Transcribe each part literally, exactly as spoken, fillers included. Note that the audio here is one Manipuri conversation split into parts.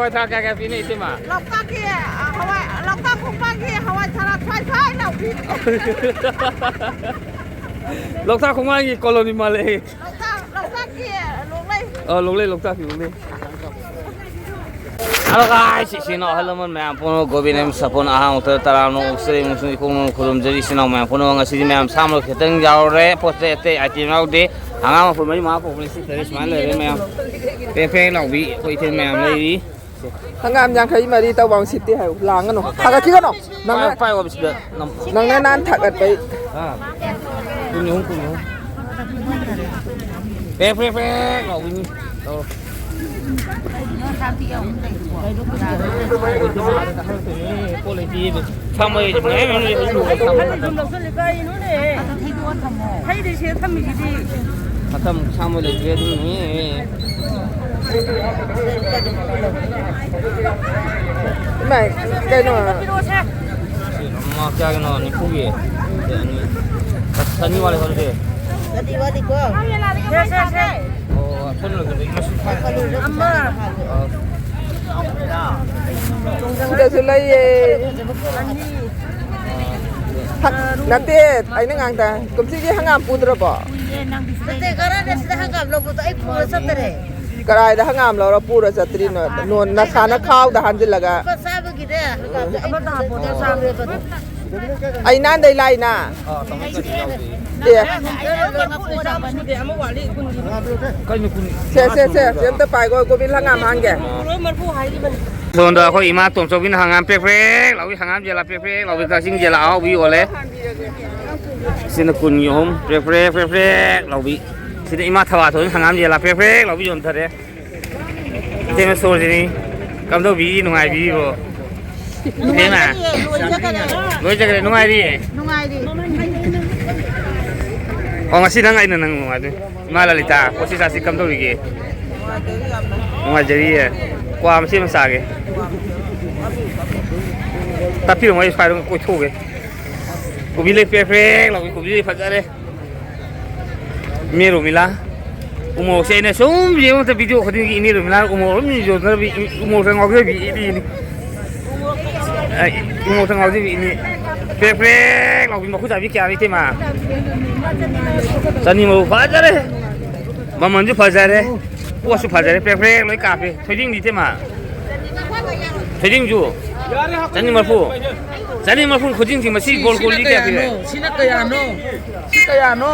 ꯍꯋꯥꯏ ꯊ꯭ꯔꯥꯛ ꯀꯌꯥ ꯀꯌꯥ ꯄꯤꯅꯩ, ꯏꯇꯩꯃ? ꯂꯣꯛꯇꯥꯛꯀꯤ, ꯑ, ꯍꯋꯥꯏ, ꯂꯣꯛꯇꯥꯛ ꯈꯣꯡꯕꯥꯟꯒꯤ ꯍꯋꯥꯏ ꯊ꯭ꯔꯥꯛ ꯁ꯭ꯋꯥꯏ ꯁ꯭ꯋꯥꯏ ꯂꯥꯎꯕꯤ꯫ ꯂꯣꯛꯇꯥꯛ ꯈꯣꯡꯕꯥꯟꯒꯤ ꯀꯣꯂꯣꯅꯤ ꯃꯥꯜꯂꯦ꯫ ꯂꯣꯛꯇꯥꯛ, ꯂꯣꯛꯇꯥꯛꯀꯤ ꯂꯣꯛꯂꯩ꯫ ꯑ, ꯂꯣꯛꯂꯩ, ꯂꯣꯛꯇꯥꯛꯀꯤ ꯂꯣꯛꯂꯩ꯫ Hello guys, ꯏꯆꯤꯟ ꯏꯅꯥꯎ ꯑꯍꯜ ꯂꯃꯟ ꯃꯌꯥꯝ ꯄꯨꯝꯅꯃꯛ ꯒꯣꯕꯤꯟ ꯑꯃ ꯁꯥꯄꯣꯟ ꯑꯍꯥꯡꯕ ꯇꯔꯥ ꯇꯔꯥ ꯅꯣꯡ ꯎꯁ꯭ꯔꯦ ꯏꯃꯨꯡꯁꯨ ꯏꯈꯣꯡ ꯅꯨꯡ ꯈꯨꯔꯨꯝꯖꯔꯤ꯫ ꯏꯆꯤꯟ ꯏꯅꯥꯎ ꯃꯌꯥꯝ ꯄꯨꯝꯅꯃꯛ ꯉꯁꯤꯗꯤ ꯃꯌꯥꯝ ꯁꯥ ꯃꯔꯣꯏ ꯈꯤꯇꯪ ꯌꯥꯎꯔꯦ꯫ ꯄꯣꯠ ꯆꯩ ꯑꯇꯩ item ꯌꯥꯎꯗꯦ꯫ ꯍꯪꯒꯥꯝ ꯃꯄꯨꯟ ꯃꯔꯤ ꯃꯉꯥ ꯄꯣꯛꯄꯅꯤ꯫ ꯁꯤ ꯐꯔꯦ ꯁꯨꯃꯥꯏꯅ ꯂꯩꯔꯦ ꯃꯌꯥꯝ꯫ ꯄꯦꯛ ꯄꯦꯛ ꯂꯥꯎꯕꯤ ꯑꯩꯈꯣꯏ ꯏꯊꯦꯟ ꯃꯌꯥꯝ ꯂꯩꯔꯤ꯫ ꯍꯪꯒꯥꯝ ꯌꯥꯡꯈꯩ ꯃꯔꯤ ꯇꯧꯕ ꯑꯃ ꯁꯤꯠꯇꯦ ꯍꯥꯏꯌꯨ꯫ ꯂꯥꯡꯒꯅꯨ꯫ ꯊꯥꯒꯠꯈꯤꯒꯅꯨ꯫ ꯅꯪꯅ, ꯄꯥꯏꯌꯣ, ꯄꯥꯏꯌꯣ, ꯁꯤꯗ ꯅꯝ-, ꯅꯪꯅ ꯅꯍꯥꯟ ꯊꯥꯒꯠꯄꯩ꯫ ꯑꯥ꯫ ꯀꯨꯟ ꯑꯍꯨꯝ, ꯀꯨꯟ ꯑꯍꯨꯝ꯫ ꯄꯦꯛ, ꯄꯦꯛ, ꯄꯦꯛ ꯂꯥꯎꯕꯤꯅꯤ꯫ ꯇꯧꯔꯣ꯫ ꯄꯣꯠ ꯂꯩꯇꯦ꯫ ꯁꯥ ꯃꯔꯣꯏ ꯃꯌꯥꯝ ꯃꯌꯥꯝ ꯂꯩ꯫ ꯍꯩꯗꯤ ꯁꯤꯗ ꯊꯝꯃꯤꯁꯤꯗꯤ꯫ ꯃꯇꯝ ꯁꯥꯡꯕ ꯂꯩꯇ꯭ꯔꯦ ꯑꯗꯨꯅꯅꯦ꯫ ꯏꯃꯥꯏ, ꯀꯩꯅꯣ? ꯁꯤ ꯑꯃ ꯀꯌꯥꯒꯤꯅꯣ? ꯅꯤꯐꯨꯒꯤ꯫ ꯁꯤ ꯑꯅꯤ꯫ ꯆꯅꯤ ꯋꯥꯠꯂꯤ, ꯋꯥꯠꯂꯤ꯫ ꯆꯅꯤ ꯋꯥꯠꯂꯤꯀꯣ? ꯁꯦ, ꯁꯦ, ꯁꯦ꯫ ꯑꯣ, ꯑꯄꯨꯟꯕꯗꯨꯗꯤ ꯃꯁꯤꯡ ꯐꯥꯔꯦ꯫ ꯑꯃ꯫ ꯑꯥ꯫ ꯁꯤꯗꯁꯨ ꯂꯩꯌꯦ꯫ ꯑꯅꯤ꯫ ꯍ-, ꯅꯠꯇꯦ, ꯑꯩꯅ ꯉꯥꯡ ꯇꯥꯏ꯫ ꯀꯨꯝꯁꯤꯒꯤ ꯍꯪꯒꯥꯝ ꯄꯨꯗ꯭ꯔꯕꯣ? ꯅꯠꯇꯦ, ꯀꯔꯥꯏꯗ ꯁꯤꯗ ꯍꯪꯒꯥꯝ ꯂꯧꯕꯗꯣ ꯑꯩ ꯄꯨꯔ ꯆꯠꯇꯔꯦ꯫ ꯀꯔꯥꯏꯗ ꯍꯪꯒꯥꯝ ꯂꯧꯔ ꯄꯨꯔ ꯆꯠꯇ꯭ꯔꯤꯅꯣ? ꯅꯣ-, ꯅꯁꯥꯅ ꯈꯥꯎꯗ ꯍꯥꯟꯖꯤꯜꯂꯒ꯫ ꯂꯨꯄꯥ ꯆꯥꯝꯃꯒꯤꯅꯦ ꯍꯪꯒꯥꯝꯗꯣ ꯑꯩ ꯄꯨꯔ ꯆꯠꯇꯔꯦꯕ꯫ ꯑꯩ ꯅꯥꯟꯗꯩ ꯂꯥꯛꯏꯅ꯫ ꯑꯦ꯫ ꯀꯩꯅꯣ ꯀꯨꯟ-, ꯁꯦ, ꯁꯦ, ꯁꯦ, ꯁꯦ, ꯑꯝꯇ ꯄꯥꯏꯈꯣ, ꯒꯣꯕꯤꯟ ꯍꯪꯒꯥꯝ ꯍꯥꯟꯒꯦ꯫ ꯁꯣꯝꯗ ꯑꯩꯈꯣꯏ ꯏꯃꯥ ꯇꯣꯝꯆꯧꯕꯤꯅ ꯍꯪꯒꯥꯝ ꯄ꯭ꯔꯦꯛ ꯄ꯭ꯔꯦꯛ ꯂꯥꯎꯕꯤ, ꯍꯪꯒꯥꯝ ꯌꯦꯂꯥ ꯄ꯭ꯔꯦꯛ ꯄ꯭ꯔꯦꯛ ꯂꯥꯎꯕꯤ, ꯀꯛꯆꯤꯡ ꯌꯦꯂꯥ ꯑꯍꯥꯎꯕꯤ ꯌꯣꯜꯂꯦ꯫ ꯁꯤꯅ ꯀꯨꯟꯒꯤ ꯑꯍꯨꯝ, ꯄ꯭ꯔꯦꯛ ꯄ꯭ꯔꯦꯛ, ꯄ꯭ꯔꯦꯛ ꯄ꯭ꯔꯦꯛ ꯂꯥꯎꯕꯤ꯫ ꯁꯤꯗ ꯏꯃꯥ ꯊꯕꯥꯇꯣꯟ ꯍꯪꯒꯥꯝ ꯌꯦꯂꯥ ꯄ꯭ꯔꯦꯛ ꯄ꯭ꯔꯦꯛ ꯂꯥꯎꯕꯤ ꯌꯣꯟꯊꯔꯦ꯫ ꯏꯇꯩꯃ ꯁꯣꯔꯖꯤꯅꯤ, ꯀꯝꯗꯧꯕꯤ, ꯅꯨꯡꯉꯥꯏꯕꯤꯔꯤꯕꯣ? ꯏꯇꯩꯃ? ꯂꯣꯏ ꯆꯠꯈ꯭ꯔꯦ꯫ ꯂꯣꯏ ꯆꯠꯈ꯭ꯔꯦ, ꯅꯨꯡꯉꯥꯏꯔꯤꯌꯦ? ꯅꯨꯡꯉꯥꯏꯔꯤ꯫ ꯑꯣ, ꯉꯁꯤ ꯅꯪ ꯑꯩꯅ ꯅꯪ ꯅꯨꯡꯉꯥꯏꯗꯣꯏꯅꯤ꯫ ꯏꯃꯥ ꯂꯂꯤꯇꯥ, ꯄꯣꯠꯁꯤ ꯆꯥꯁꯤ ꯀꯝꯗꯧꯔꯤꯒꯦ? ꯅꯨꯡꯉꯥꯏꯖꯔꯤꯌꯦ꯫ ꯀ꯭ꯋꯥ ꯃꯆꯦꯠ ꯑꯃ ꯆꯥꯒꯦ꯫ ꯇꯥꯛꯄꯤꯔꯝꯃꯣ, ꯑꯩ ꯁ꯭ꯋꯥꯏꯗ ꯀꯣꯏꯊꯣꯛꯎꯒꯦ꯫ ꯀꯣꯕꯤ ꯂꯩ ꯄ꯭ꯔꯦꯛ ꯄ꯭ꯔꯦꯛ ꯂꯥꯎꯕꯤ, ꯀꯣꯕꯤ ꯂꯩ ꯐꯖꯔꯦ꯫ ꯃꯦ ꯔꯣꯃꯤꯂꯥ꯫ ꯎꯃꯣꯔꯣꯛꯁꯦ ꯑꯩꯅ ꯁꯨꯝ ꯌꯦꯡꯕ ꯃꯇꯝꯗ, ꯚꯤꯗꯤꯑꯣ ꯈꯨꯗꯤꯡꯒꯤ ꯏꯅꯦ ꯔꯣꯃꯤꯂꯥꯅ ꯎꯃꯣꯔꯣꯛ ꯑꯗꯨꯝ ꯌꯣꯟꯖꯔꯕꯤ, ꯎꯃꯣꯔꯣꯛꯇ ꯉꯥꯎꯖꯕꯤ ꯏꯅꯦꯅꯤ꯫ ꯑꯩ ꯎꯃꯣꯔꯣꯛꯇ ꯉꯥꯎꯖꯕꯤ ꯏꯅꯦ꯫ ꯄ꯭ꯔꯦꯛ ꯄ꯭ꯔꯦꯛ ꯂꯥꯎꯕꯤ ꯃꯈꯨꯠ ꯆꯥꯕꯤ ꯀꯌꯥꯅꯤ ꯏꯇꯩꯃ? ꯆꯅꯤ ꯃꯔꯨ ꯐꯖꯔꯦ꯫ ꯃꯃꯜꯁꯨ ꯐꯖꯔꯦ꯫ ꯄꯣꯠꯁꯨ ꯐꯖꯔꯦ꯫ ꯄ꯭ꯔꯦꯛ ꯄ꯭ꯔꯦꯛ ꯂꯣꯏ ꯀꯥꯞꯄꯦ꯫ ꯊꯣꯏꯗꯤꯡꯗꯤ ꯏꯇꯩꯃ? ꯊꯣꯏꯗꯤꯡꯁꯨ? ꯆꯅꯤ ꯃꯔꯐꯨ꯫ ꯆꯅꯤ ꯃꯔꯐꯨ ꯈꯨꯗꯤꯡꯁꯤ ꯃꯁꯤ ꯁꯤ, ꯕ꯭ꯔꯣꯀꯣꯂꯤ ꯁꯤꯅ ꯀꯌꯥ ꯄꯤꯔꯦ? ꯀꯌꯥꯅꯣ? ꯁꯤꯅ ꯀꯌꯥꯅꯣ? ꯁꯤ ꯀꯌꯥꯅꯣ?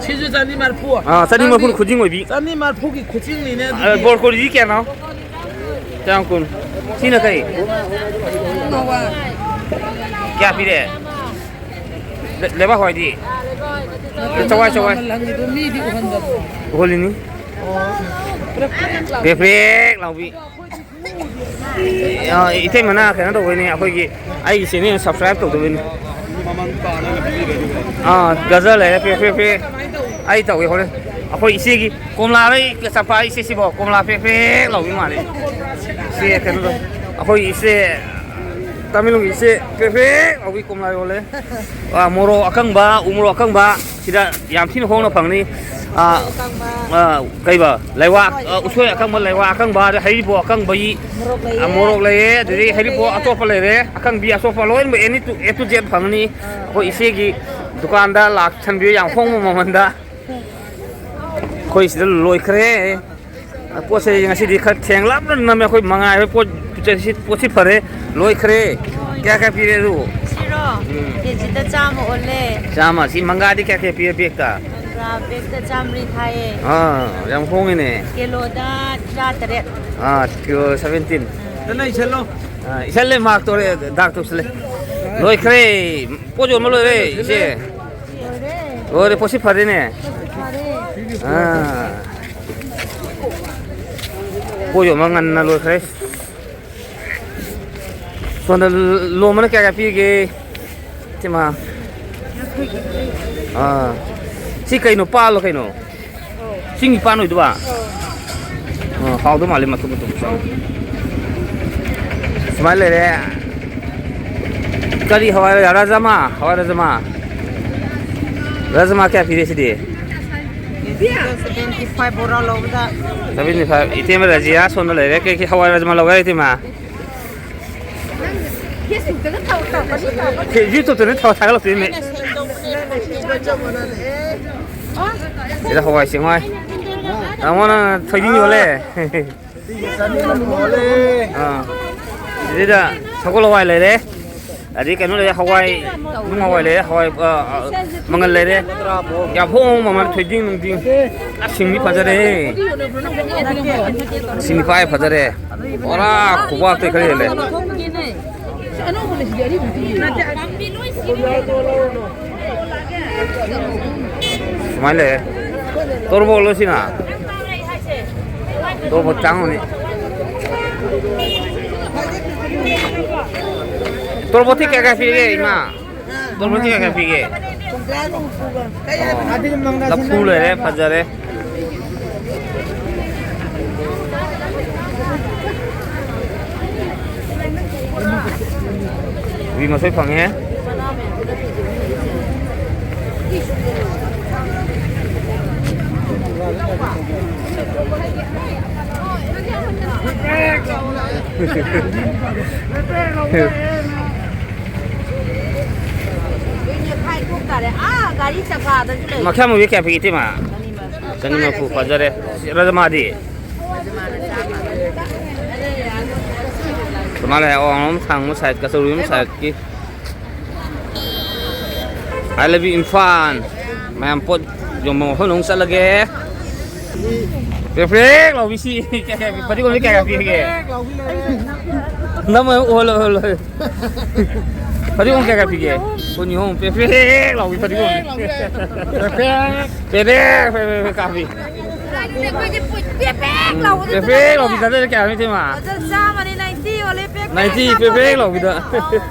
ꯁꯤꯁꯨ ꯆꯅꯤ ꯃꯔꯐꯨ꯫ ꯑꯥ, ꯆꯅꯤ ꯃꯔꯐꯨ ꯅꯪꯗꯤ ꯈꯨꯗꯤꯡ ꯑꯣꯏꯕꯤ꯫ ꯆꯅꯤ ꯃꯔꯐꯨꯒꯤ ꯈꯨꯗꯤꯡꯅꯤꯅꯦ ꯑꯗꯨꯗꯤ꯫ ꯕ꯭ꯔꯣꯀꯣꯂꯤꯗꯤ ꯀꯌꯥꯅꯣ? ꯆꯥꯝ ꯀꯨꯟ꯫ ꯁꯤꯅ ꯀꯩ? ꯀꯌꯥ ꯄꯤꯔꯦ? ꯂꯩ-, ꯂꯩꯕꯥꯛ ꯍꯋꯥꯏꯗꯤ? ꯆꯋꯥꯏ, ꯆꯋꯥꯏ꯫ ꯃꯃꯜ ꯍꯪꯉꯤꯗꯣ ꯃꯤꯗꯤ ꯎꯍꯟꯗꯕ꯭ꯔꯣ? ꯎꯍꯜꯂꯤꯅꯤ꯫ ꯄ꯭ꯔꯦꯛ ꯄ꯭ꯔꯦꯛ ꯂꯥꯎꯕꯤ꯫ ꯑ, ꯏꯇꯩꯃꯅ ꯀꯩꯅꯣ ꯇꯧꯕꯩꯅꯦ, ꯑꯩꯈꯣꯏꯒꯤ ꯑꯩꯒꯤ ꯆꯦꯅꯦꯜ ꯁꯕꯁꯀ꯭ꯔꯥꯏꯕ ꯇꯧꯗꯕꯩꯅꯦ꯫ ꯑꯥ, ꯒꯖꯔ ꯂꯩꯔꯦ, ꯄꯦ, ꯄꯦ, ꯄꯦ꯫ ꯑꯩ ꯇꯧꯒꯦ ꯍꯣꯔꯦꯟ꯫ ꯑꯩꯈꯣꯏ ꯏꯆꯦꯒꯤ ꯀꯣꯝꯂꯥ ꯂꯩ, ꯆꯝꯄ꯭ꯔꯥ ꯏꯆꯦ ꯁꯤꯕꯣ, ꯀꯣꯝꯂꯥ ꯄꯦꯛ ꯄꯦꯛ ꯂꯥꯎꯕꯤ ꯃꯥꯜꯂꯦ꯫ ꯏꯆꯦ ꯀꯩꯅꯣ ꯇꯧ-, ꯑꯩꯈꯣꯏ ꯏꯆꯦ ꯇꯃꯦꯡꯂꯣꯡꯒꯤ ꯏꯆꯦ ꯄꯦꯛ ꯄꯦꯛ ꯂꯥꯎꯕꯤ ꯀꯣꯝꯂꯥ ꯌꯣꯜꯂꯦ꯫ ꯑꯥ, ꯃꯣꯔꯣꯛ ꯑꯀꯪꯕ, ꯎ ꯃꯣꯔꯣꯛ ꯑꯀꯪꯕ ꯁꯤꯗ ꯌꯥꯝ ꯊꯤꯅ ꯍꯣꯡꯅ ꯐꯪꯅꯤ꯫ ꯑꯥ, ꯑꯀꯪꯕ꯫ ꯑꯥ, ꯀꯩꯕ? ꯂꯩꯋꯥ, ꯍꯣꯏ, ꯑꯥ, ꯎꯁꯣꯏ ꯑꯀꯪꯕ, ꯂꯩꯋꯥ ꯑꯀꯪꯕ, ꯑꯗꯩ ꯍꯩꯔꯤꯕꯣꯞ ꯑꯀꯪꯕꯒꯤ, ꯃꯣꯔꯣꯛ ꯂꯩꯌꯦ꯫ ꯑꯥ, ꯃꯣꯔꯣꯛ ꯂꯩꯌꯦ, ꯑꯗꯨꯗꯒꯤ ꯍꯩꯔꯤꯕꯣꯞ ꯂꯩꯌꯦ꯫ ꯑꯇꯣꯞꯄ ꯂꯩꯔꯦ, ꯑꯀꯪꯕꯤ ꯑꯇꯣꯞꯄ ꯂꯣꯏꯅꯃꯛ ꯑꯦꯅꯤ ꯇꯨ, A to Z ꯐꯪꯒꯅꯤ꯫ ꯑꯥ꯫ ꯑꯩꯈꯣꯏ ꯏꯆꯦꯒꯤ ꯗꯨꯀꯥꯟꯗ ꯂꯥꯛꯁꯟꯕꯤꯌꯨ, ꯌꯥꯝ ꯍꯣꯡꯕ ꯃꯃꯜꯗ꯫ ꯑꯩꯈꯣꯏ ꯁꯤꯗ ꯂꯣꯏꯈ꯭ꯔꯦ꯫ ꯄꯣꯠꯁꯦ ꯉꯁꯤꯗꯤ ꯈꯔ ꯊꯦꯡꯂꯞꯅ ꯅꯝꯃꯦ꯫ ꯑꯩꯈꯣꯏ ꯃꯉꯥꯏ ꯍꯣꯏ ꯄꯣꯠ, ꯄꯣꯠ ꯆꯩ, ꯄꯣꯠꯁꯤ ꯐꯔꯦ, ꯂꯣꯏꯈ꯭ꯔꯦ꯫ ꯀꯌꯥ ꯀꯌꯥ ꯄꯤꯔꯦ ꯑꯗꯨ? ꯁꯤꯔꯣ? ꯎꯝ꯫ ꯀꯦꯖꯤꯗ ꯆꯥꯝꯃ ꯑꯣꯜꯂꯦ꯫ ꯆꯥꯝꯃ꯫ ꯁꯤ ꯃꯪꯒꯥꯗꯤ ꯀꯌꯥ ꯀꯌꯥ ꯄꯤꯔꯦ ꯕꯦꯛꯇ? ꯃꯪꯒ꯭ꯔꯥ ꯕꯦꯛꯇ ꯆꯥꯝꯃꯔꯤ ꯊꯥꯏꯌꯦ꯫ ꯑꯥ, ꯌꯥꯝ ꯍꯣꯡꯉꯤꯅꯦ꯫ ꯀꯤꯂꯣꯗ ꯇꯔꯥꯇꯔꯦꯠ꯫ ꯑꯥ, ꯀꯤꯂꯣ ꯁꯚꯦꯟꯇꯤꯟ꯫ ꯎꯝ꯫ ꯑꯥ, ꯏꯁꯜꯂꯦ, ꯃꯥꯔꯛ ꯇꯧꯔꯦ, ꯗꯥꯛ ꯇꯧꯁꯜꯂꯦ꯫ ꯂꯣꯏꯈ꯭ꯔꯦ꯫ ꯄꯣꯠ ꯌꯣꯟꯕ ꯂꯣꯏꯔꯦ, ꯏꯆꯦ꯫ ꯂꯣꯏꯔꯦ꯫ ꯂꯣꯏꯔꯦ, ꯄꯣꯠꯁꯤ ꯐꯔꯦꯅꯦ꯫ ꯐꯔꯦ꯫ ꯑꯥ꯫ ꯄꯣꯠ ꯌꯣꯟꯕ ꯉꯟꯅ ꯂꯣꯏꯈ꯭ꯔꯦ꯫ ꯁꯣꯝꯗ ꯂꯣꯝꯕꯅ ꯀꯌꯥ ꯀꯌꯥ ꯄꯤꯔꯤꯒꯦ? ꯁꯤꯃ꯫ ꯑꯥ꯫ ꯁꯤ ꯀꯩꯅꯣ, ꯄꯥꯜꯂꯣ ꯀꯩꯅꯣ? ꯆꯤꯡꯒꯤ ꯄꯥꯟ ꯑꯣꯏꯗꯨꯕ? ꯑꯥ, ꯍꯥꯎꯗꯧ ꯃꯥꯜꯂꯦ, ꯃꯇꯨꯝ ꯃꯇꯨꯝ ꯆꯥꯎ꯫ ꯁꯨꯃꯥꯏꯅ ꯂꯩꯔꯦ꯫ ꯀꯔꯤ ꯍꯋꯥꯏ? ꯔꯥꯖꯃꯥ, ꯍꯋꯥꯏ ꯔꯥꯖꯃꯥ꯫ ꯔꯥꯖꯃꯥ ꯀꯌꯥ ꯄꯤꯔꯦ ꯁꯤꯗꯤ? ꯁꯚꯦꯟꯇꯤ ꯐꯥꯏꯚ ꯕꯣꯔꯥ ꯂꯧꯕꯗ꯫ Seventy five. ꯏꯇꯩꯃ ꯔꯖꯤꯌꯥ ꯁꯣꯝꯗ ꯂꯩꯔꯦ꯫ ꯀꯩ ꯀꯩ ꯍꯋꯥꯏ ꯔꯥꯖꯃꯥ ꯂꯧꯒꯦ ꯍꯥꯏꯔꯣ, ꯏꯇꯩꯃ? ꯐꯦꯁꯕꯨꯛꯇꯒ ꯊꯥꯎ ꯇꯧꯔꯛꯀꯅꯤ, ꯇꯧꯔꯛꯀꯅꯤ꯫ ꯐꯦ-, YouTube-ꯇꯅꯦ ꯊꯥꯎ ꯊꯥꯒꯠꯂꯛꯇꯣꯏꯅꯦ꯫ ꯁꯤꯗ ꯍꯋꯥꯏ ꯆꯦꯡꯋꯥꯏ꯫ ꯇꯥꯃꯣ, ꯅꯪ ꯊꯣꯏꯗꯤꯡ ꯌꯣꯜꯂꯦ꯫ ꯑꯥ꯫ ꯁꯤꯗ ꯁꯒꯣꯜ ꯍꯋꯥꯏ ꯂꯩꯔꯦ꯫ ꯑꯗꯩ ꯀꯩꯅꯣ ꯂꯩꯔꯦ, ꯍꯋꯥꯏ, ꯅꯨꯡ ꯍꯋꯥꯏ ꯂꯩꯔꯦ, ꯍꯋꯥꯏ, ꯑ, ꯑ, ꯃꯪꯒꯜ ꯂꯩꯔꯦ꯫ ꯌꯥꯝ ꯍꯣꯡ ꯍꯣꯡ ꯃꯃꯜ, ꯊꯣꯏꯗꯤꯡ ꯅꯨꯡꯗꯤꯡ꯫ ꯑꯁ, ꯁꯤꯡꯗꯤ ꯐꯖꯔꯦꯍꯦ꯫ ꯁꯤꯡꯗꯤ ꯐꯖꯔꯦ꯫ ꯄꯨꯔꯥ ꯈꯨꯕꯥꯛꯇꯩ ꯈꯔ ꯍꯦꯜꯂꯦ꯫ ꯁꯨꯃꯥꯏꯅ ꯂꯩꯔꯦ꯫ ꯇꯣꯔꯕꯣꯠꯂꯣ ꯁꯤꯅ? ꯇꯣꯔꯕꯣꯠ ꯇꯥꯡꯉꯝꯒꯅꯤ꯫ ꯇꯣꯔꯕꯣꯠꯇꯤ ꯀꯌꯥ ꯀꯌꯥ ꯄꯤꯔꯤꯒꯦ, ꯏꯃꯥ? ꯇꯣꯔꯕꯣꯠꯇꯤ ꯀꯌꯥ ꯀꯌꯥ ꯄꯤꯒꯦ? ꯑꯣ, ꯂꯐꯨ ꯂꯩꯔꯦ, ꯐꯖꯔꯦ꯫ ꯀꯣꯕꯤ ꯃꯁꯣꯏ ꯐꯪꯉꯦ꯫ ꯃꯈꯥ ꯃꯨꯕꯤ ꯀꯌꯥ ꯄꯤꯒꯦ, ꯏꯇꯩꯃ? ꯆꯅꯤ ꯃꯔꯐꯨ, ꯐꯖꯔꯦ꯫ ꯔꯖꯃꯥꯗꯤ? ꯔꯖꯃꯥ ꯂꯩ, ꯑꯋꯥꯡꯂꯣꯝ ꯊꯥꯡꯕ side, ꯀꯆꯧꯔꯤꯕꯝ side-ꯀꯤ꯫ I love you, Imphal. ꯃꯌꯥꯝ ꯄꯣꯠ ꯌꯣꯟꯕ ꯃꯐꯝꯗ ꯑꯃꯨꯛ ꯆꯠꯂꯒꯦ꯫ ꯄ꯭ꯔꯦꯛ ꯄ꯭ꯔꯦꯛ ꯂꯥꯎꯕꯤ ꯁꯤ ꯀꯌꯥ ꯀꯌꯥ ꯄꯤ? ꯐꯗꯤꯒꯣꯝꯁꯤ ꯀꯌꯥ ꯀꯌꯥ ꯄꯤꯔꯤꯒꯦ? ꯅꯝꯃ ꯎꯍꯜꯂꯣ, ꯎꯍꯜꯂꯣ꯫ ꯐꯗꯤꯒꯣꯝ ꯀꯌꯥ ꯀꯌꯥ ꯄꯤꯒꯦ? ꯀꯨꯟ ꯑꯍꯨꯝ꯫ ꯄ꯭ꯔꯦꯛ ꯄ꯭ꯔꯦꯛ ꯂꯥꯎꯕꯤ ꯐꯗꯤꯒꯣꯝ꯫ ꯄ꯭ꯔꯦꯛ ꯄ꯭ꯔꯦꯛ, ꯄ꯭ꯔꯦꯛ ꯄ꯭ꯔꯦꯛ, ꯄ꯭ꯔꯦꯛ ꯄ꯭ꯔꯦꯛ ꯀꯥꯞꯄꯤ꯫ ꯑꯩꯈꯣꯏꯗꯤ ꯄꯦꯛ ꯄꯦꯛ ꯂꯥꯎꯕꯗ ꯄ꯭ꯔꯦꯛ ꯄ꯭ꯔꯦꯛ ꯂꯥꯎꯕꯤ ꯆꯠꯂꯦ꯫ ꯆꯥꯗꯣꯏꯁꯦ ꯀꯌꯥꯅꯣ, ꯏꯇꯩꯃ? ꯐꯖꯅ ꯆꯥꯝꯃꯅꯤ, ꯅꯥꯏꯟꯇꯤ ꯌꯣꯜꯂꯦ, ꯄꯦꯛ ꯄꯦꯛ ꯅꯥꯏꯟꯇꯤ, ꯄ꯭ꯔꯦꯛ ꯄ꯭ꯔꯦꯛ ꯂꯥꯎꯕꯤꯗ꯫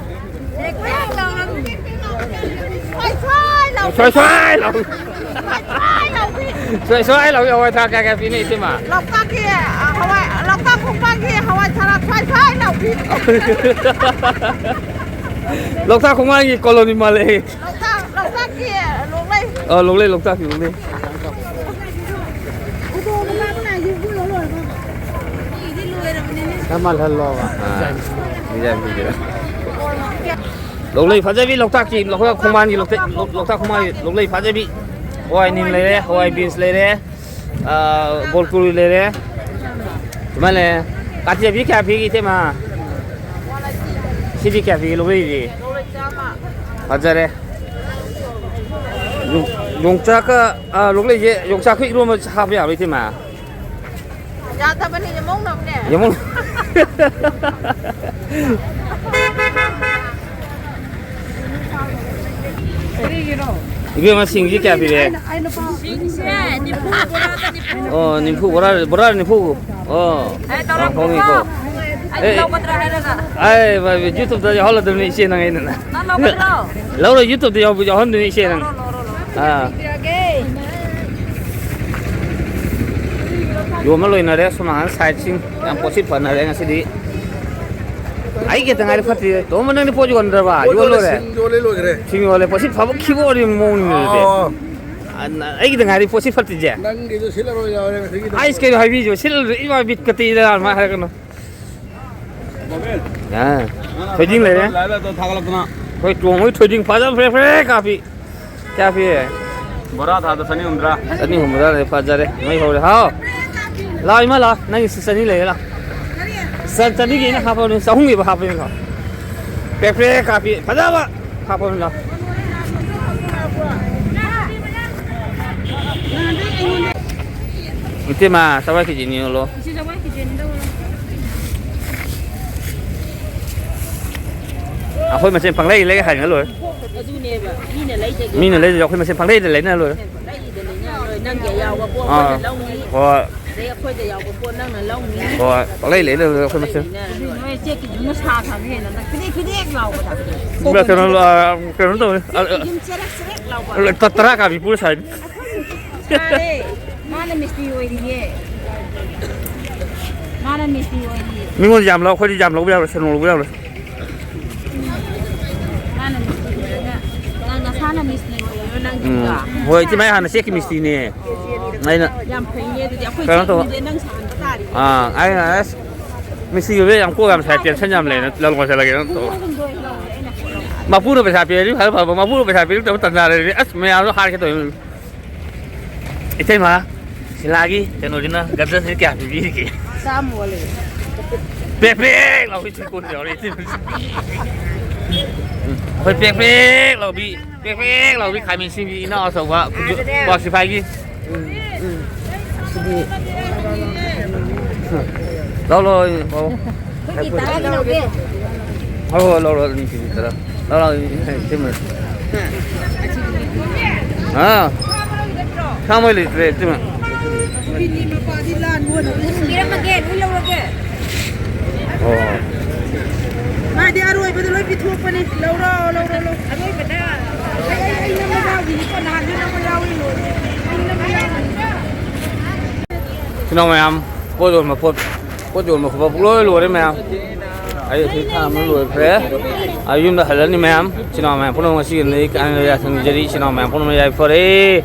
ꯄꯦꯛ ꯄꯦꯛ ꯂꯥꯎꯔꯒ ꯁ꯭ꯋꯥꯏ ꯁ꯭ꯋꯥꯏ ꯂꯥꯎꯕꯤ꯫ ꯁ꯭ꯋꯥꯏ ꯁ꯭ꯋꯥꯏ ꯂꯥꯎꯕꯤ꯫ ꯁ꯭ꯋꯥꯏ ꯁ꯭ꯋꯥꯏ ꯂꯥꯎꯕꯤ꯫ ꯁ꯭ꯋꯥꯏ ꯁ꯭ꯋꯥꯏ ꯂꯥꯎꯕꯤ ꯍꯋꯥꯏ ꯊ꯭ꯔꯥꯛ ꯀꯌꯥ ꯀꯌꯥ ꯄꯤꯅꯤ, ꯏꯇꯩꯃ? ꯂꯣꯛꯇꯥꯛꯀꯤ, ꯑ, ꯍꯋꯥꯏ, ꯂꯣꯛꯇꯥꯛ ꯈꯣꯡꯕꯥꯟꯒꯤ ꯍꯋꯥꯏ ꯊ꯭ꯔꯥꯛ ꯁ꯭ꯋꯥꯏ ꯁ꯭ꯋꯥꯏ ꯂꯥꯎꯕꯤ꯫ ꯂꯣꯛꯇꯥꯛ ꯈꯣꯡꯕꯥꯟꯒꯤ ꯀꯣꯂꯣꯅꯤ ꯃꯥꯜꯂꯦ꯫ ꯂꯣꯛꯇꯥꯛ, ꯂꯣꯛꯇꯥꯛꯀꯤ ꯂꯣꯛꯂꯩ꯫ ꯑ, ꯂꯣꯛꯂꯩ, ꯂꯣꯛꯇꯥꯛꯀꯤ ꯂꯣꯛꯂꯩ꯫ ꯈꯔ ꯃꯥꯜꯍꯜꯂꯣꯕ꯫ ꯑꯥ, ꯗꯤꯖꯥꯏꯟ ꯄꯤꯕꯤꯔꯣ꯫ ꯂꯣꯛꯂꯩ ꯐꯖꯕꯤ, ꯂꯣꯛꯇꯥꯛꯀꯤ, ꯂꯣꯛꯇꯥꯛ ꯈꯣꯡꯕꯥꯟꯒꯤ, ꯂꯣꯛꯇꯥꯛ, ꯂꯣꯛ-, ꯂꯣꯛꯇꯥꯛ ꯈꯣꯡꯕꯥꯟꯒꯤ ꯂꯣꯛꯂꯩ ꯐꯖꯕꯤ꯫ ꯍꯋꯥꯏ ꯅꯤꯜ ꯂꯩꯔꯦ, ꯍꯋꯥꯏ ꯕꯤꯟꯁ ꯂꯩꯔꯦ, ꯑꯥ, ꯕꯣꯜ ꯀꯨꯔꯨ ꯂꯩꯔꯦ꯫ ꯁꯨꯃꯥꯏꯅ ꯂꯩꯔꯦ꯫ ꯀꯥꯇꯤ ꯆꯠꯄꯤ ꯀꯌꯥ ꯄꯤꯒꯦ, ꯏꯇꯩꯃ? ꯁꯤꯗꯤ ꯀꯌꯥ ꯄꯤꯒꯦ, ꯂꯣꯛꯂꯩꯗꯤ? ꯐꯖꯔꯦ꯫ ꯌꯣꯡ-, ꯌꯣꯡꯆꯥꯛꯀ, ꯑꯥ, ꯂꯣꯛꯂꯩꯁꯦ ꯌꯣꯡꯆꯥꯛꯀ ꯏꯔꯣꯟꯕ ꯍꯥꯞꯄ ꯌꯥꯕ꯭ꯔꯥ, ꯏꯇꯩꯃ? ꯌꯥꯗꯕꯅꯦ, ꯌꯥꯝꯃꯧꯅꯕꯅꯦ꯫ ꯌꯥꯝꯃꯧ-, ꯀꯔꯤꯒꯤꯅꯣ? ꯏꯕꯦꯝꯃ, ꯁꯤꯡꯁꯤ ꯀꯌꯥ ꯄꯤꯔꯦ? ꯁꯤꯡꯁꯦ ꯅꯤꯐꯨ, ꯕꯣꯔꯥꯗ ꯅꯤꯐꯨ꯫ ꯑꯣ, ꯅꯤꯐꯨ, ꯕꯣꯔꯥ, ꯕꯣꯔꯥ ꯅꯤꯐꯨ꯫ ꯑꯣ, ꯑꯩ ꯌꯥꯝ ꯍꯣꯡꯉꯤꯀꯣ꯫ ꯂꯧꯔꯛꯀꯦꯀꯣ꯫ ꯑꯩ ꯑꯦ, ꯂꯧꯒꯗ꯭ꯔꯥ ꯍꯥꯏꯔꯒ꯫ ꯑꯩ, ꯚꯥꯏ, YouTube-ꯇ ꯌꯥꯎꯍꯜꯂꯗꯕꯅꯤ, ꯏꯆꯦ, ꯅꯪ ꯑꯩꯅ꯫ ꯅꯪ ꯂꯧꯒꯗ꯭ꯔꯣ? ꯂꯧꯔꯣꯏ, YouTube-ꯇ ꯌꯥꯎꯕ ꯌꯥꯎꯍꯟꯗꯣꯏꯅꯤ, ꯏꯆꯦ, ꯅꯪ꯫ ꯂꯧꯔꯣ, ꯂꯧꯔꯣ, ꯂꯧꯔꯣ꯫ ꯑꯥ꯫ ꯌꯣꯟꯕ ꯂꯣꯏꯅꯔꯦ, ꯁꯣꯝ ꯅꯥꯀꯟ ꯁꯥꯏꯠꯁꯤꯡ ꯌꯥꯝ ꯄꯣꯠꯁꯤꯠ ꯐꯅꯔꯦ ꯉꯁꯤꯗꯤ꯫ ꯑꯩ ꯈꯛꯇ ꯉꯥꯏꯔꯦ ꯐꯠꯇ꯭ꯔꯤꯁꯦ꯫ ꯇꯣꯝꯕ, ꯅꯪꯗꯤ ꯄꯣꯠ ꯌꯣꯟꯗ꯭ꯔꯕ? ꯄꯣꯠ ꯌꯣꯜ ꯌꯣꯜꯂꯦ, ꯂꯣꯏꯔꯦ? ꯁꯤꯡ ꯌꯣꯜꯂꯦ, ꯂꯣꯏꯈ꯭ꯔꯦ꯫ ꯁꯤꯡ ꯌꯣꯜꯂꯦ, ꯄꯣꯠꯁꯤꯠ ꯐꯕ ꯈꯤꯕ ꯑꯣꯏꯔꯤꯕ ꯃꯑꯣꯡꯅꯤꯅꯦ ꯑꯗꯨꯗꯤ꯫ ꯑꯥ꯫ ꯑ-, ꯑꯩꯒꯤꯗ ꯉꯥꯏꯔꯦ ꯄꯣꯠꯁꯤꯠ ꯐꯠꯇ꯭ꯔꯤꯁꯦ꯫ ꯅꯪꯒꯤꯗꯣ ꯁꯤꯠꯂꯔꯣꯏ ꯌꯥꯎꯔꯦ ꯉꯁꯤꯒꯤꯗꯣ꯫ ꯑꯩꯁ, ꯀꯩꯅꯣ ꯍꯥꯏꯕꯤꯁꯦ? ꯁꯤꯠꯂꯔꯣꯏ, ꯏꯃꯥ ꯕꯤꯠꯀ ꯇꯦꯛꯏꯗ ꯑꯗꯨꯃꯥꯏꯅ ꯍꯥꯏꯔꯛꯀꯅꯨ꯫ ꯕꯣꯕꯤꯟ, ꯑꯥ꯫ ꯅꯪꯅ ꯊꯣꯏꯗꯤꯡ ꯂꯩꯔꯦ꯫ ꯂꯥꯏꯚ ꯂꯥꯏꯚꯇ ꯊꯥꯒꯠꯂꯛꯇꯅ꯫ ꯑꯩꯈꯣꯏ ꯇꯣꯡꯕꯒꯤ ꯊꯣꯏꯗꯤꯡ ꯐꯖꯕ ꯐ꯭ꯔꯦ ꯐ꯭ꯔꯦ ꯀꯥꯞꯄꯤ꯫ ꯀꯌꯥ ꯄꯤꯔꯦ? ꯕꯣꯔꯥ ꯊꯥꯗ ꯆꯅꯤ ꯍꯨꯝꯗ꯭ꯔꯥ꯫ ꯆꯅꯤ ꯍꯨꯝꯗ꯭ꯔꯥ ꯂꯩ, ꯐꯖꯔꯦ꯫ ꯃꯩ ꯍꯧꯔꯦ꯫ ꯍꯥꯎ꯫ ꯂꯥꯛꯑꯣ, ꯏꯃꯥ, ꯂꯥꯛꯑꯣ꯫ ꯅꯪꯒꯤ ꯁꯤ ꯆꯅꯤ ꯂꯩꯔꯦ, ꯂꯥꯛꯑꯣ꯫ ꯆ-, ꯆꯅꯤꯒꯤ ꯑꯩꯅ ꯍꯥꯞꯄꯕꯅꯤ, ꯆꯍꯨꯝꯒꯤꯕꯨ ꯍꯥꯞꯄꯅꯤ, ꯂꯥꯛꯑꯣ꯫ ꯄ꯭ꯔꯦꯛ ꯄ꯭ꯔꯦꯛ ꯀꯥꯞꯄꯤ꯫ ꯐꯖꯕ꯫ ꯍꯥꯞꯄꯕꯅꯤ, ꯂꯥꯛꯑꯣ꯫ ꯏꯇꯩꯃ, ꯆꯋꯥꯏ ꯀꯦꯖꯤ ꯑꯅꯤ ꯌꯣꯜꯂꯣ꯫ ꯏꯆꯦ, ꯆꯋꯥꯏ ꯀꯦꯖꯤ ꯑꯅꯤ ꯂꯧꯔꯣ꯫ ꯑꯩꯈꯣꯏ ꯃꯁꯦꯟ ꯄꯪꯂꯩ ꯂꯩ ꯍꯥꯏꯅ ꯂꯣꯏꯔꯦ꯫ ꯑꯗꯨꯅꯦꯕ, ꯃꯤꯅ ꯂꯩꯗꯗꯤ꯫ ꯃꯤꯅ ꯂꯩꯗꯗꯤ ꯑꯩꯈꯣꯏ ꯃꯁꯦꯟ ꯄꯪꯂꯩꯗ ꯂꯩꯅ ꯂꯣꯏꯔꯦ꯫ ꯂꯩꯗ ꯂꯩꯅ ꯂꯣꯏꯔꯦ꯫ ꯅꯪꯒꯤ ꯑꯌꯥꯎꯕ ꯄꯣꯠ ꯑꯥ꯫ ꯑꯩꯈꯣꯏꯅ ꯂꯧꯅꯤ꯫ ꯍꯣꯏ꯫ ꯑꯗꯩ ꯑꯩꯈꯣꯏꯗ ꯌꯥꯎꯕ ꯄꯣꯠ ꯅꯪꯅ ꯂꯧꯅꯤ꯫ ꯍꯣꯏ꯫ ꯄꯪꯂꯩ ꯂꯩꯅ ꯂꯣꯏꯔꯦ ꯑꯩꯈꯣꯏ ꯃꯁꯦꯟ꯫ ꯑꯗꯨ ꯅꯣꯏ ꯆꯦꯛꯀꯤ ꯌꯨꯝꯅ ꯁꯥ ꯁꯥꯕ ꯍꯦꯟꯅ ꯅꯪ ꯐꯤꯗꯤꯛ ꯐꯤꯗꯤꯛ ꯂꯥꯎꯕꯗ꯫ ꯀꯩꯅꯣ, ꯑ, ꯀꯩꯅꯣ ꯇꯧꯋꯦ꯫ ꯑ, ꯆꯦꯛꯀꯤ ꯌꯨꯝ ꯆꯦꯔꯦꯛ ꯆꯦꯔꯦꯛ ꯂꯥꯎꯕ꯫ ꯇ-, ꯇꯔꯥ ꯀꯥꯕꯤ ꯄꯨꯔ ꯁꯥꯏꯅꯤ꯫ ꯁꯥꯔꯦ꯫ ꯃꯥꯅ ꯃꯤꯁꯇ꯭ꯔꯤ ꯑꯣꯏꯔꯤꯌꯦ꯫ ꯃꯥꯅ ꯃꯤꯁꯇ꯭ꯔꯤ ꯑꯣꯏꯔꯤꯌꯦ꯫ ꯃꯤꯉꯣꯟꯗ ꯌꯥꯝ ꯂꯧ, ꯑꯩꯈꯣꯏꯗꯤ ꯌꯥꯝ ꯂꯧꯕ ꯌꯥꯔꯣꯏ, ꯁꯦꯟꯗꯣꯡ ꯂꯧꯕ ꯌꯥꯔꯣꯏ꯫ ꯃꯥꯅ ꯃꯤꯁꯇ꯭ꯔꯤ ꯑꯣꯏꯔꯒ ꯅꯪ ꯅꯁꯥꯅ ꯃꯤꯁꯇ꯭ꯔꯤ ꯑꯣꯏꯔꯤꯔꯣ ꯅꯪꯒꯤꯗꯣ? ꯎꯝ꯫ ꯍꯣꯏ, ꯏꯆꯦ ꯃꯥꯏ ꯍꯥꯟꯅ ꯆꯦꯛꯀꯤ ꯃꯤꯁꯇ꯭ꯔꯤꯅꯦ꯫ ꯑꯩꯅ ꯌꯥꯝ ꯐꯩꯅꯦ ꯑꯗꯨꯗꯤ꯫ ꯑꯩꯈꯣꯏ ꯀꯩꯅꯣ ꯇꯧꯕ꯫ ꯆꯦꯛ ꯌꯨꯝꯁꯦ ꯅꯪ ꯁꯥꯍꯟꯕ ꯇꯥꯔꯦ꯫ ꯑꯥ, ꯑꯩꯅ ꯑꯁ ꯃꯤꯁꯤꯒꯤ ꯌꯥꯝ ꯀꯣꯛ ꯌꯥꯝ ꯁꯥꯏ, ꯇꯦꯟꯁꯟ ꯌꯥꯝ ꯂꯩꯅ ꯂꯪ ꯂꯣꯏꯁꯤꯜꯂꯒꯦ ꯅꯪ ꯇꯧ꯫ ꯃꯄꯨꯅ ꯄꯩꯁꯥ ꯄꯤꯔꯗꯤ ꯐꯔꯦ ꯐꯕ, ꯃꯄꯨꯅ ꯄꯩꯁꯥ ꯄꯤꯔꯛꯇꯕ ꯇꯟꯖꯥ ꯂꯩꯔꯗꯤ ꯑꯁ ꯃꯌꯥꯝꯗꯣ ꯍꯥꯠꯀꯦ ꯇꯧꯏ꯫ ꯏꯇꯩꯃ, ꯁꯤꯂꯥꯒꯤ ꯀꯩꯅꯣꯁꯤꯅ ꯒꯖꯔꯁꯤ ꯀꯌꯥ ꯄꯤꯕꯤꯔꯤꯒꯦ? ꯆꯥꯝꯃ ꯑꯣꯜꯂꯦ꯫ ꯄꯦꯛ ꯄꯦꯛ ꯂꯥꯎꯕꯤ ꯊꯣꯏꯀꯣꯟ ꯌꯥꯎꯔꯦ ꯏꯇꯩꯃ꯫ ꯑꯩꯈꯣꯏ ꯄꯦꯛ ꯄꯦꯛ ꯂꯥꯎꯕꯤ, ꯄꯦꯛ ꯄꯦꯛ ꯂꯥꯎꯕꯤ ꯈꯥꯃꯦꯟ ꯁꯤꯟꯕꯤ ꯏꯅꯥꯎ ꯑꯆꯧꯕ ꯈꯨꯟꯖꯨ-, ꯀ꯭ꯋꯥꯛ ꯁꯤꯐꯥꯏꯒꯤ꯫ ꯎꯝ, ꯎꯝ꯫ ꯁꯤꯗꯤ ꯂꯧ, ꯂꯧ, ꯂꯧ꯫ ꯑꯩꯈꯣꯏꯒꯤ ꯇꯔꯥꯒꯤ ꯂꯧꯒꯦ꯫ ꯍꯣꯏ, ꯍꯣꯏ, ꯂꯧꯔꯣ, ꯑꯗꯨꯝ ꯀꯦꯖꯤ ꯇꯔꯥ꯫ ꯂꯧ, ꯂꯧ, ꯁꯤꯃ꯫ ꯍꯥ? ꯁꯥꯃꯣꯏ ꯂꯩꯇ꯭ꯔꯦ, ꯁꯤꯃ꯫ ꯄꯤꯔꯝꯃꯒꯦ, ꯂꯣꯏ ꯂꯧꯔꯒꯦ꯫ ꯑꯣ꯫ ꯃꯥꯗꯤ ꯑꯔꯣꯏꯕꯗ ꯂꯣꯏ ꯄꯤꯊꯣꯛꯄꯅꯤ꯫ ꯂꯧꯔꯣ, ꯂꯧꯔꯣ, ꯂꯧꯔꯣ꯫ ꯑꯔꯣꯏꯕꯗ꯫ ꯑꯩ, ꯑꯩ, ꯑꯩ ꯅꯝꯕ ꯌꯥꯎꯈꯤꯅꯤꯀꯣ, ꯅꯍꯥꯟꯁꯨ ꯅꯝꯕ ꯌꯥꯎꯏ, ꯂꯣꯏꯔꯦ꯫ ꯑꯩ ꯅꯝꯕ ꯌꯥꯎꯈꯤꯅꯤ꯫ ꯏꯆꯤꯟ ꯏꯅꯥꯎ ꯃꯌꯥꯝ, ꯄꯣꯠ ꯌꯣꯟꯕ ꯄꯣꯠ, ꯄꯣꯠ ꯌꯣꯟꯕ ꯈꯣꯠꯄ ꯂꯣꯏ ꯂꯣꯏꯔꯦ ꯃꯌꯥꯝ꯫ ꯑꯩ ꯑꯁꯤ ꯊꯥ ꯑꯃ ꯂꯣꯏꯈ꯭ꯔꯦ꯫ ꯑꯩ ꯌꯨꯝꯗ ꯍꯜꯂꯅꯤ ꯃꯌꯥꯝ꯫ ꯏꯆꯤꯟ ꯏꯅꯥꯎ ꯃꯌꯥꯝ ꯄꯨꯝꯅꯃꯛ ꯉꯁꯤꯒꯤ ꯅꯣꯏ ꯀꯥꯟꯅꯕ ꯌꯥꯊꯪ ꯅꯤꯖꯔꯤ꯫ ꯏꯆꯤꯟ ꯏꯅꯥꯎ ꯃꯌꯥꯝ ꯄꯨꯝꯅꯃꯛ ꯌꯥꯏꯐꯔꯦ꯫